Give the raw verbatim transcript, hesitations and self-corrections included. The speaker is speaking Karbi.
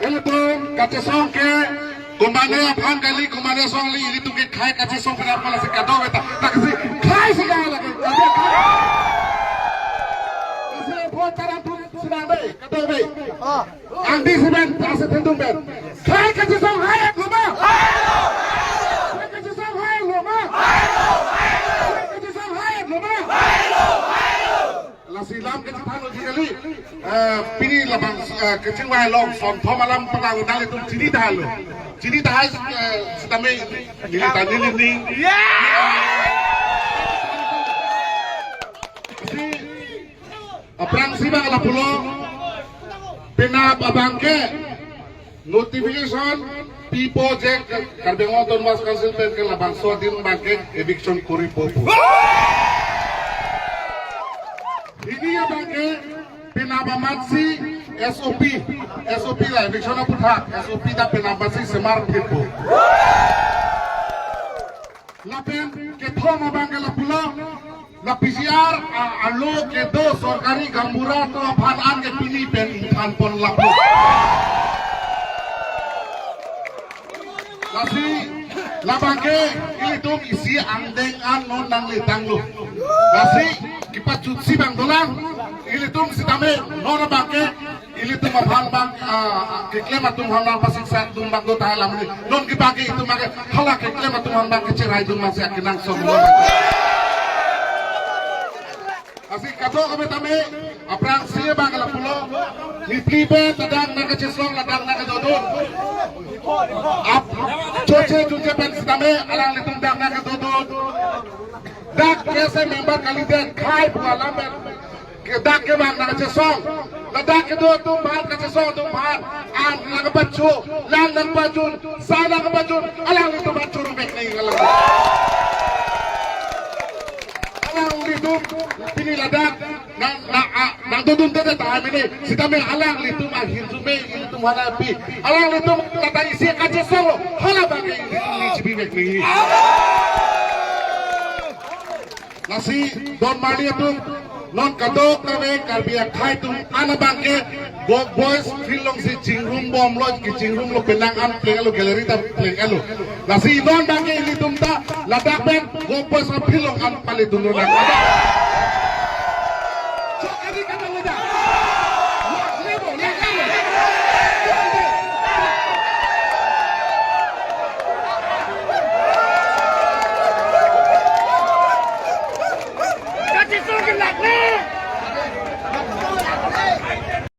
Ilitum kachesong ke, komane aphan kali, komane asong kali, ilitum ke khei kachesong pen aphan lasi kadokave ta, ta kesi khei si kai lagi. Lasi apot taran tu sinang dei, kadokave. Angdi si pen, ta si thendung pen. Khei kachesong hai-et lo ma? Khei kachesong hai-et lo ma? Khei kachesong hai-et lo ma? Lasi lam kachethan uji kali, eh, pini labang, eh, kachingvai along sonthom alam pernah nanglitum chini tahai lo. Chini tahai, eh, sitame neli ta neli ni. Lasi aphrangsi bang lapulo, penap abang ke notification pipo je Karbi Anglong Autonomous Council pen ke labangso adim abang ke eviction koripo pu. Hini abang ke penap amatsi S O P, S O P la eviction aputhak, S O P ta penap amatsi semar phitpo. Lapen kethom abang ke lapulo, la P G R a, arlo kedo sorkari gaonbura atum aphan an ke pini pen ingthan pon lapulo. Lasi labang ke ilitum isi angdeng an non nangle tanglo. Lasi kepachutsi bang dolang, ilitum sitame non abang ke ilitum aphan bang, ah, keklem atum aphan bang pasiksa atum bang do tahai alam ni. Non kepake itum ake hala keklem atum aphan bang kecherai atum bang si akenangsot lo. Lasi kadokave tame, aphrangsi bang lapulo, nitli pen ta dak nangkachesong, la dak nangkadodun. Ap, choche chunche pen sitame, alanglitum dak nangkadodun. Dak K S A member kalidet khei pu alam pen. Ke dak ke bang nangkachesong. Ladak kedo atum aphan, kachesong atum aphan. An nangkapacho, lang nangpajun, sa nangpajun, alanglitum aphan churu mek nangji alang. Alanglitum pini ladak nang, nang, a, nangdodunde tahai mene, sitame alanglitum ahirjume ilitum aphan pi. Alanglitum lata isi kachesong lo, hala abang ke ilitum ni chipi mek nangji. Lasi don marli atum, non kadokave Karbi akhei atum an abang ke Gok Boys field alongsi chingrum bomlo, kechingrum lo, penang an plenglo, gallery ta plenglo. Lasi non abang ke ilitum ta ladak pen Gok Boys afield along an pale dunlo nang.